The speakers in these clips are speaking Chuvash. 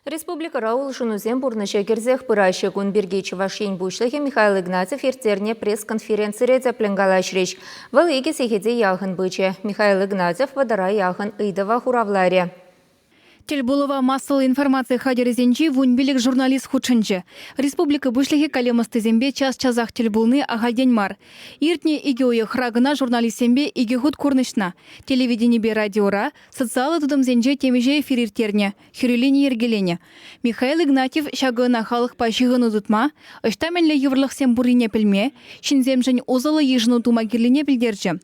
Республикӑра улшӑнусем пурнӑҫа кӗрсех пыраҫҫӗ. Кун пирки Чӑваш Ен Пуҫлӑхӗ Михаил Игнатьев ирттернӗ пресс-конференцире тӗплӗн калаҫрӗҫ. Вӑл икӗ сехете яхӑн пычӗ. Михаил Игнатьев вӑтӑра яхӑн ыйтӑва хуравларӗ. Тӗлпулӑва массӑллӑ информаци хатӗрӗсенчи 15 журналист хутшӑнчӗ. Республика Пуҫлӑхӗ калем ӑстисемпе час-часах тӗл пулни ахальтен мар. Иртнӗ икӗ уйӑхра кӑна журналистсемпе икӗ хут курнӑҫнӑ. Телевиденипе радиора, социаллӑ тытӑмсенче темиҫе эфир ирттернӗ. Хӗрӳ лини йӗркеленӗ. Михаил Игнатьев ҫакӑ ӑна халӑхпа ҫыхӑну тытма, ӑҫта мӗнле йывӑрлӑхсем пуррине пӗлме, ҫынсемшӗн усӑллӑ йышӑну тума кирлине пӗлтерчӗ.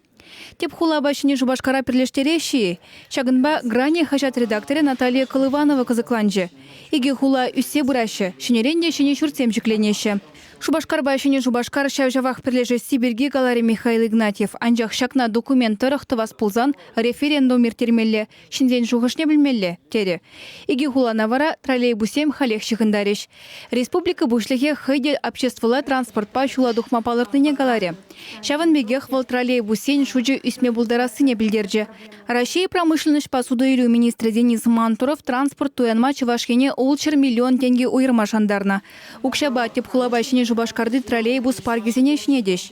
Тӗп хулапа Ҫӗнӗ Шупашкара пӗрлештереҫҫӗ-и? Ҫакӑнпа «Грани» хаҫат редакторӗ Наталья Колыванова кӑсӑкланчӗ. Икӗ хула ӳссе пыраҫҫӗ, ҫӗнӗрен те ҫӗнӗ ҫуртсем ҫӗкленеҫҫӗ. Шупашкарпа Ҫӗнӗ Шупашкар ҫав-ҫавах пӗрлешесси пирки каларӗ Михаил Игнатьев. Анчах ҫакна документ тӑрӑх тӑвас пулсан референдум ирттермелле. Ҫынсен шухӑшне пӗлмелле, терӗ. Икӗ хулана вара троллейбуссем халех ҫыхӑнтарӗҫ. Республика Пуҫлӑхӗ хӑй те обществӑлла транспортпа ҫула тухма палӑртнине каларӗ. Ҫавӑн пекех вӑл троллейбуссен шучӗ ӳсме пултарассине пӗлтерчӗ. Раҫҫей промышленноҫпа суту-илӳ министрӗ Денис Мантуров транспорт туянма Чӑваш Ене 600 миллион тенкӗ уйӑрма шантарнӑ. Укҫапа тӗп хулапа Ҫӗнӗ Шупашкарти троллейбус паркӗсене ҫӗнетӗҫ.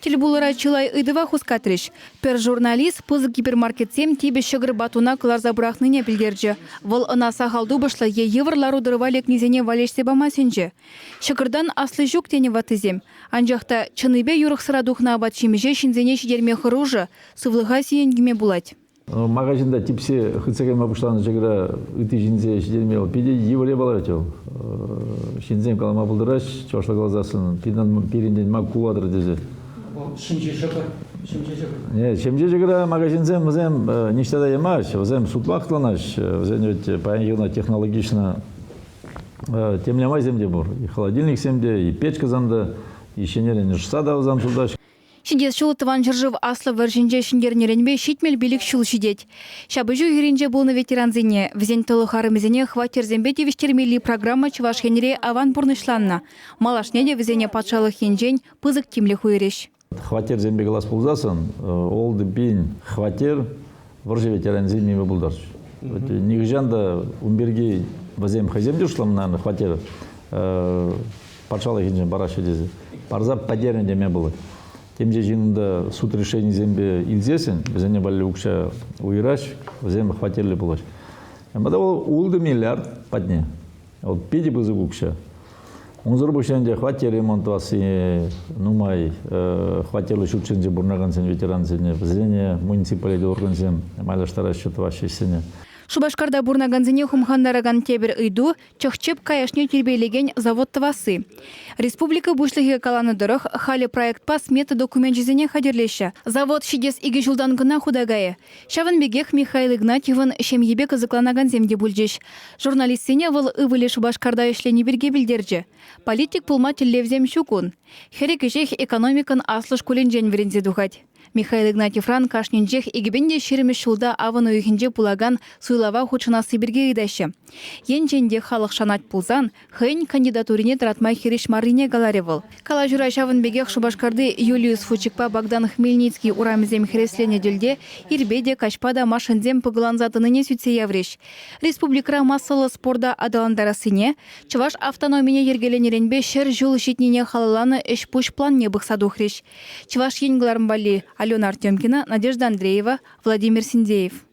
Тӗлпулура чылай ыйтӑва хускатрӗҫ. Пӗр журналист пысӑк гипермаркетсем типӗ ҫӑкӑр батуна кӑларса пӑрахнине пӗлтерчӗ. Вӑл ӑна сахал тупӑшлӑ е йывӑр лару-тӑрӑва лекнисене валеҫсе пама сӗнчӗ. Ҫӑкӑртан асли ҫук тенӗ ваттисем. Анчах та чӑннипе юрӑхсӑра тухнӑ апат-ҫимӗҫе ҫынсене ҫитерме хӑрушӑ, сывлӑха сиен кӳме пулать. Магазинта типсе хытса кайма пуҫланӑ ҫӑкӑра ытти ҫынсене ҫитерме вӑл питӗ йывӑр япала вӗт вӑл. Ҫынсем калама пултараҫ, чӑвашла каласассӑн, пирӗнтен ма кулатӑр тесе. Вӑл ҫемҫе ҫӑкӑр, ҫемҫе ҫӑкӑр. Не, ҫемҫе ҫӑкӑра магазинсем вӗсем ниҫта та ямаҫ, вӗсем сутлах хӑтланаҫ. Вӗсен вӗт паянхи куна технологично темле майсем те пур. И холодильниксем те, и печкӑсем те, и ҫӗнӗрен ӑшса та вӗсем сутаҫ. Ҫитес ҫул Тӑван ҫӗршыв Аслӑ вӑрҫинче ҫӗнтернӗренпе 75 ҫул ҫитет. Ҫапӑҫу хирӗнче пулнӑ ветерансене, вӗсен тӑлӑх арӑмӗсене хваттерсемпе тивӗҫтермелли программа Чӑваш Енре аван пурнӑҫланнӑ. Малашне те вӗсене патшалӑх енчен пысӑк тимлӗх уйӑрӗҫ. Хваттерсемпе калас пулсассӑн, олтӑ пин хваттер вӑрҫӑ ветеранӗсен ниме пултарчӗ. Нихӑҫан та ун пирки вӗсем хӑйсем те шутламан, хваттер патшалӑх енчен параҫҫӗ тесе. Парса пӗтернӗ теме пулать. Темиҫе ҫын та суд решенисемпе илсессӗн, вӗсене валли укҫа уйӑраҫ, вӗсем хваттерлӗ пулаҫ. Ҫавӑнпа та вӑл ултӑ миллиард патне. Вӑл питӗ пысӑк укҫа. Унсӑр пуҫне ӗнтӗ хваттер ремонт тӑвасси нумай хваттерлӗ ҫуртсенче пурӑнакансен ветерансене, вӗсене муниципалитет органсем майлаштараҫҫӗ, тӑваҫҫӗ ӗҫсене. Шупашкарта пурӑнакансене хумхантаракан тепӗр ыйту чӑх-чӗп каяшне тирпейлекен завод тӑвасси. Республика Пуҫлӑхӗ каланӑ тӑрӑх, халӗ проектпа смета докуменчӗсене хатӗрлеҫҫӗ. Завод ҫитес икӗ ҫултан кӑна хута кайӗ. Ҫавӑн пекех Михаил Игнатьевӑн ҫемйипе кӑсӑкланакансем те пулчӗҫ. Журналистсене вӑл ывӑлӗ Шупашкарта ӗҫлени пирки пӗлтерчӗ. Политик пулма тӗллевсем ҫук ун. Хӗрӗ кӗҫех экономикӑн аслӑ шкулӗнчен вӗренсе тухать. Михаил Игнатьевран кашнинчех 2020 ҫулта авӑн уйӑхӗнче пулакан суйлава хутшӑнасси пирки ыйтаҫҫӗ. Енчен те халӑх шанать пулсан, хӑйӗн кандидатурине тӑратма хирӗҫ маррине каларӗ вӑл. Калаҫура ҫавӑн пекех Шупашкарти Юлиус Фучикпа Богдан Хмельницкий урамӗсем хӗресленнӗ тӗлте ирпе те, каҫпа та машинсем пӑкӑланса тӑнине сӳтсе яврӗҫ. Республикӑра массӑллӑ спорта аталантарассине, чӑваш автономине йӗркеленӗренпе 100 ҫул ҫитнине халалланӑ ӗҫ-пуҫ планне пӑхса тухрӗҫ. Чӑваш Ен кӑларӑм валли Алена Артемкина, Надежда Андреева, Владимир Синдеев.